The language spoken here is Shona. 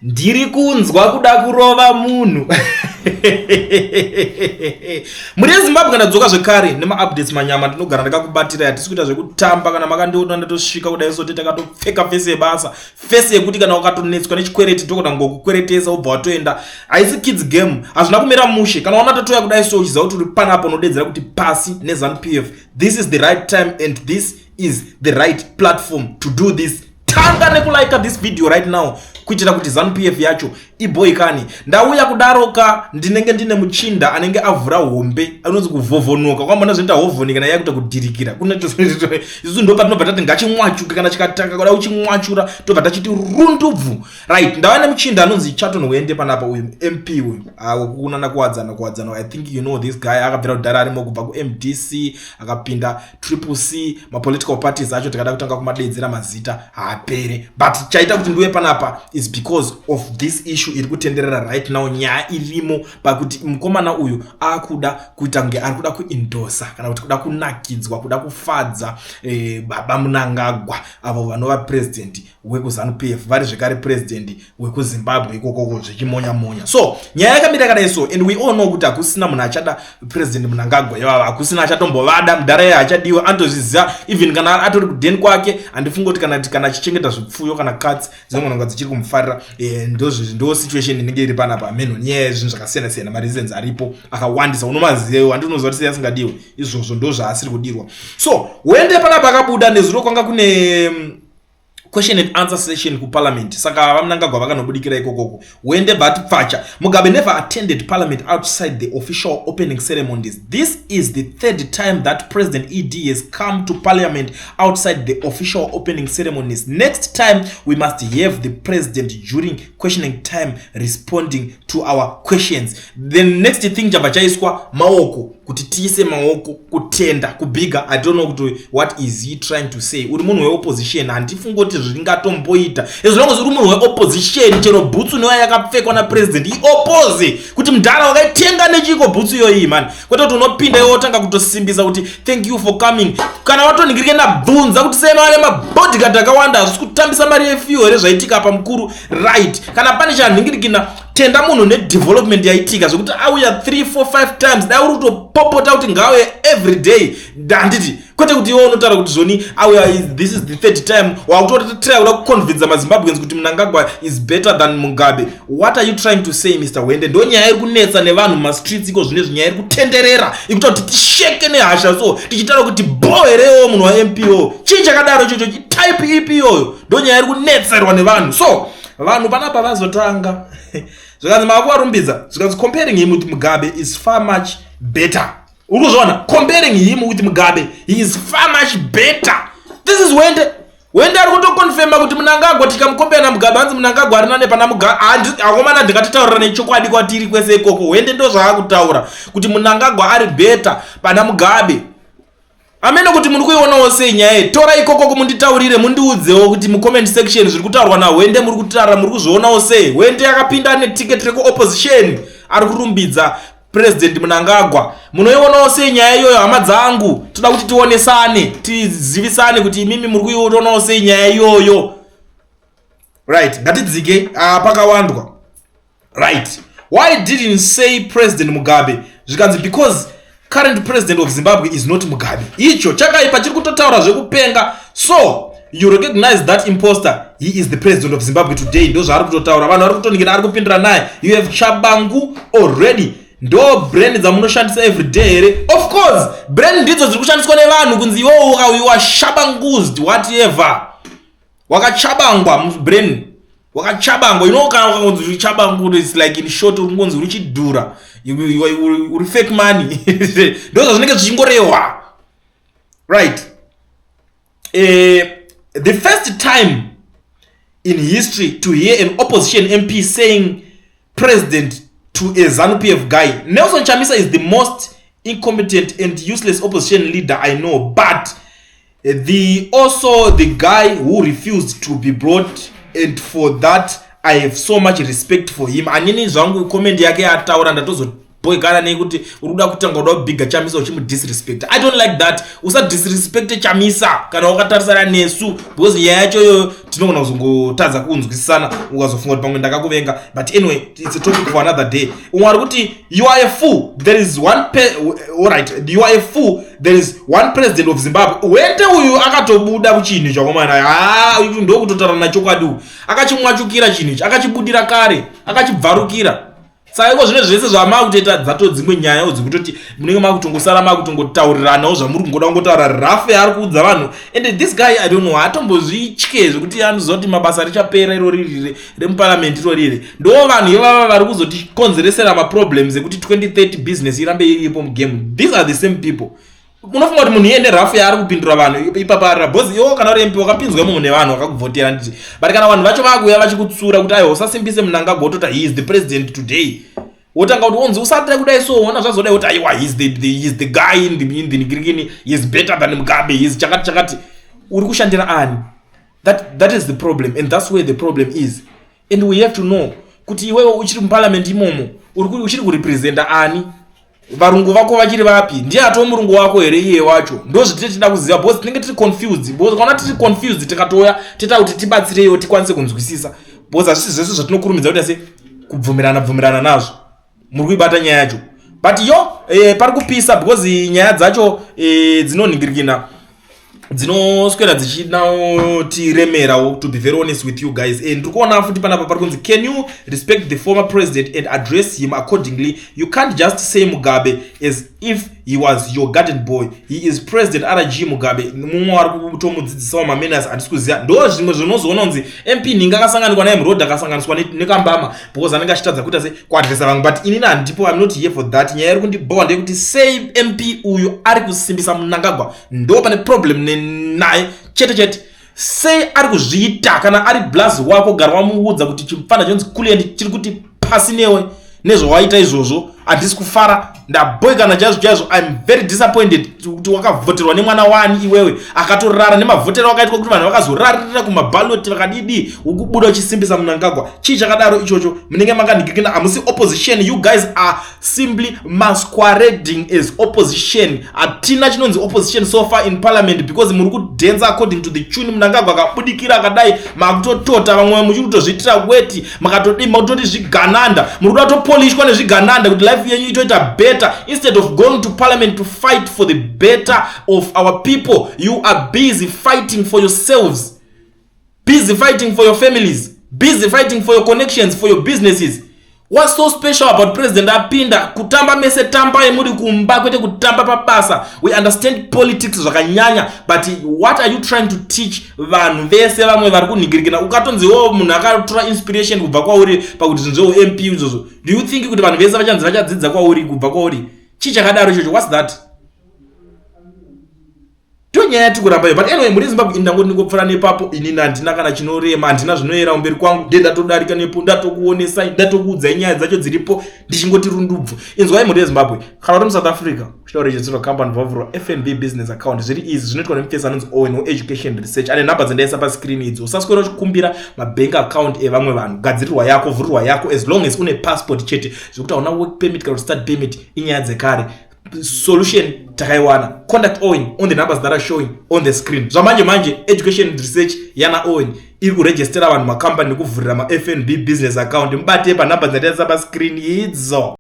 Ndiri kunzwa kuda kurova munhu. Mhuri yeZimbabwe, ndadzoka zvekare nemaupdates manyama. Ndinogara ndakakubatira, hatisi kuita zvekutamba. Kana makandiona ndatosvika kudai sote takatopfeka face yebasa, face yekuti kana ukatonetswa nechikwereti togona kungokukweretesa wobva watoenda. Haisi kids game, hazvina kumira mushe. Kana waona tatoya kudai so, uchiziva kuti uri panapo, unodedzera kuti pasi neZANU PF. This is the right time and this is the right platform to do this. Tanga nekulike this video right now kuitira kuti ZANU PF yacho iboikani. Ndauya kudaroka, ndinenge ndine muchinda anenge avhura hombe, anonzi kuvhovhonoka kwambona zvinoita hovhoni kana yakuita kudhirikira. Isusu ndo patinobva tati ngachimwachuke, kana chikatanga kuda kuchimwachura tobva tachiti rundubvu. Right, ndava nemuchinda anonzi Chaton Wende panapa. Uyu MP uyu wekunana Kuwadzana. Kuwadzana, I think you know this guy. Akabvira kudhara arimo kubva kuMDC, akapinda Triple C. Mapolitical parties acho tikada kutanga kumadedzera mazita haapere, but chaita kuti ndiuye panapa is because of this issue iri kutenderera right now. Nyaya irimo pakuti mukomana uyu akuda kuita kunge ari kuda kuendorsa kana kuti kuda kunakidzwa, kuda kufadza baba Munangagwa, avo vanova president wekuZANU PF, vari zvekare president wekuZimbabwe ikokoko, zvichimonya monya. So nyaya yakamira yakadai so, and we all know kuti hakusina munhu achada President Munangagwa ivava, hakusina achatombovada. Mudhara iye hachadiwa, anotozviziva. Even kana atori kudheni kwake, handifungi kuti kana achichengeta zvipfuyo kana cats dzinogona kunga dzichiri kumufarira. Ndo situation inenge iri panapa. Meno nyaya yezvinhu zvakasiyana siyana, mareasons aripo akawandisa, unomaziva. Handinoziva kuti sei asingadiwe izvozvo, ndo zvaasiri kudirwa. So Wende panapa akabuda nezuro, kwanga kune question and answer session kuparliament, saka VaMunangagwa vakanobudikira ikokoko. Wende vati pfacha, "Mugabe never attended parliament outside the official opening ceremonies. This is the third time that President ED has come to parliament outside the official opening ceremonies. Next time we must have the president during questioning time responding to our questions." The next thing, chabva chaiswa maoko kuti tiise maoko kutenda kubhiga. I don't know kuti what is he trying to say. Uri munhu weopposition, handifungi kuti zvingatomboita. As long as uri munhu weopposition, chero bhutsu newa yakapfekwa napresident ioppose kuti mudhara wakaitenga nechiko bhutsu iyoyi mani, kwete kuti unopinda iwe wotanga kutosimbisa kuti thank you for coming. Kana watonhingirike nabvunza kuti sei mava nemabodyguard akawanda, hazvisi kutambisa mari yefuel here zvaitika pa mukuru? Right, kana pane chanhingirikina, tenda munhu nedevelopment yaitika, zvekuti auya 3 4 5 times. Dai uri kutopopota kuti ngauye every day, handiti? Kwete kuti iwe unotaura kuti zvoni auya, this is the third time. Wakutotry kuda kuconvinsa maZimbabweans kuti Munangagwa is better than Mugabe. What are you trying to say, Mr Wende? Ndo nyaya iri kunetsa nevanhu mumastreets iko zvine zvinyaya iri kutenderera, ikuita kuti tisheke nehasha. So tichitaura kuti bo herewo munhu waMPO, chii chakadaro ichocho? Type ipi iyoyo? Ndo nyaya iri kunetserwa nevanhu. So vanhu panapa vazotanga zvikanzi mavakuvarumbidza, zvikanzi comparing him with Mugabe is far much better. Uri kuzviona? Comparing him with Mugabe, he is far much better. This is Wende. Wende ari kutoconfirma kuti Munangagwa, tikamucompare naMugabe, hanzi Munangagwa ari nane pana Mugabe. Akomana, ndingatitaurira nechokwadi kwatiri kwese ikoko. Wende ndo zvaakutaura kuti Munangagwa ari better pana Mugabe. Amene kuti muri kuionawo sei nyaya iyi? Tora ikoko munditaurire, mundiudzewo kuti mucomment section zviri kutaurwa naHwende, muri kutaura, muri kuzvionawo sei? Hwende akapinda netiketi rekuopposition, ari kurumbidza President Munangagwa. Munoionawo sei nyaya iyoyo, hama dzangu? Toda kuti tionesane, tizivisane kuti imimi muri kuionawo sei nyaya iyoyo. Right, ngatidzike pakawandwa. Right, why didn't say President Mugabe? Zvikanzi because current president of Zimbabwe is not Mugabe. Icho chakaipa, chiri kutotaura zvekupenga. So you recognize that imposter, he is the president of Zimbabwe today. Ndo zvaari kutotaura, vanhu vari kutoningira, ari kupindura naye. You have Chabangu already. Ndo brand dzamunoshandisa everyday here? Of course, brand ndidzo dziri kushandiswa nevanhu kunzi iwowo you are shabangused, whatever, wakachabangwa mubrain, wakachabangwa. You know, kana ukangonzi uri it's like in short uri kungonzi uri chidhura, uri fake money. Ndo zvazvinenge zvichingorehwa. Right, the first time in history to hear an opposition MP saying president to a ZANU PF guy. Nelson Chamisa is the most incompetent and useless opposition leader I know, but the also the guy who refused to be brought, and for that I have so much respect for him. Anini zvangu comment yake yataura. Boikana nekuti uri kuda kutanga kuda kubhiga Chamisa uchimudisrespecta. I don't like that. Usadisrespecte Chamisa kana wakatarisana nesu, because nyaya yacho iyoyo tinogona kuzongotadza kunzwisisana, ukazofunga kuti pamwe ndakakuvenga. But anyway, it's a topic for another day. Umwe ari kuti, "You are a fool. There is one pe alright, you are a fool. There is one president of Zimbabwe." Wete uyu akatobuda kuchinhu chakomana. Ha, ndokutotaura nachokwadi. Uyu akachimwachukira chinhu ichi, akachibudira kare, akachibvarukira. Saka iko zvino zvese zvamakutoita dzato dzimwe nyayawo dzekutoti munenge makutongosara makutongotauriranawo zvamuri kungoda kungotaura. Rafe ari kuudza vanhu, and this guy, I don't know, hatombozvitye zvekuti anoziva kuti mabasa richapera iro riri remuparamende iro riri. Ndo vanhu ivava vari kuzotikonzeresera maproblems ekuti 2030 business irambe iripo mugame. These are the same people. Unofunga kuti munhu iye nerafu yaari kupindura vanhu ipapa arira bhozi iwo kana uri MP wakapinzwa imomo nevanhu vakakuvhotera, nditi? But kana vanhu vacho vakuuya vachikutsura kuti aiwa, usasimbise Mnangagwa, wotota, "He is the president today." Wotanga kuti onzi usatira kudai, so ona zvazodai, woti aiwa, he is the guy in the ngirikini, he is better than Mugabe, he is chakati chakati. Uri kushandira ani? That is the problem, and that's where the problem is. And we have to know kuti iwewe uchiri muparliament imomo, uchiri kurepresenta ani? Varungu vako vachiri vapi? Ndiye atoo murungu wako here iye wacho? Ndo zvitiri tida kuziva, because tinenge tiri confused, because kana tiri confused tikatoya toita kuti tibatsireiwo tikwanise kunzwisisa, because hazvisi zvese zvatinokurumidza kuita se kubvumirana bvumirana nazvo. Muri kuibata nyaya yacho? But yo, pari kupisa, because nyaya dzacho dzinonhingirikina, dzinoswera dzichinotiremerawo, to be very honest with you guys. And ndiri kuona futi panapa pari kunzi, "Can you respect the former president and address him accordingly? You can't just say Mugabe as if he was your garden boy. He is President RG Mugabe." Mumwe wari kutomudzidzisawo mamanners, handisi kuziva. Ndo zvimwe zvinozoona kunzi MP nhinga akasanganikwa naye muroad, akasanganiswa nekambama, because anenge achitadza kuita se kuadresa vamwe. But inini handipo, I'm not here for that. Nyaya iri kundibhowa ndeyekuti sei MP uyu ari kusimbisa Mnangagwa. Ndo pane problem naye chete chete. Sei ari kuzviita? Kana ari blazi wako, gara wamuudza kuti chimufana chinonzi Kulliant chiri kuti pasi newe nezvawaita izvozvo. Handisi kufara, ndabhoikana chaizvo chaizvo. I'm very disappointed kuti wakavhoterwa nemwana wani iwewe akatorara nemavhotero akaitwa kuti vanhu vakazoraririra kumabhaloti vakadidi, ukubuda uchisimbisa Mnangagwa. Chii chakadaro ichocho? Munenge makanhikikina, hamusi opposition. You guys are simply masquerading as opposition. Hatina chinonzi opposition so far in parliament, because muri kudhenza according to the tune. Mnangagwa akabudikira akadai, makutotota vamwe muchiri kutozviitira weti, makatodi makutoti zvigananda, muri kuda kutopolishwa nezvigananda kuti life yenyu itoita better, instead of going to parliament to fight for the better of our people. You are busy fighting for yourselves, busy fighting for your families, busy fighting for your connections, for your businesses. What's so special about president apinda kutamba? Mese tambai muri kumba, kwete kutamba pabasa. We understand politics zvakanyanya, but what are you trying to teach vanhu vese vamwe vari kunhingirikina? Ukatonziwo munhu akatora inspiration kubva kwauri pakuti zvinhu zveump izvozvo, do you think kuti vanhu vese vachanzi vachadzidza kwauri, kubva kwauri? Chii chakadaro ichocho? What's that? Tonyaya yatiri kuramba iyo. But anyway, muri Zimbabwe, ini ndangoti ndingopfuura nepapo. Inini handina kana chinorema, handina zvinoyera umberi kwangu. Nde ndatodarika nepo, ndatokuonesai, ndatokuudzai nyaya dzacho dziripo, ndichingoti rundubvu. Inzwai, mhuri yeZimbabwe, kana uri muSouth Africa uchida kuregisterwa company, vavhurwa FNB business account, zviri easy. Zvinoitwa nemufesi anonzi Owen Education Research, ane nhamba dzendaisa pascreen idzo. Usaswera uchikumbira mabank account evamwe vanhu. Gadzirirwa yako, vhurirwa yako, as long as une passport chete. Zvekuti hauna work permit kana kuti study permit, inyaya dzekare. Solution takaiwana. Contact Owen on the numbers that are showing on the screen. Zvamanje manje, Education Research yana Owen iri kurejistera vanhu makambani nekuvhurira maFNB business account. Mubate panhamba dzataisa pascreen idzo.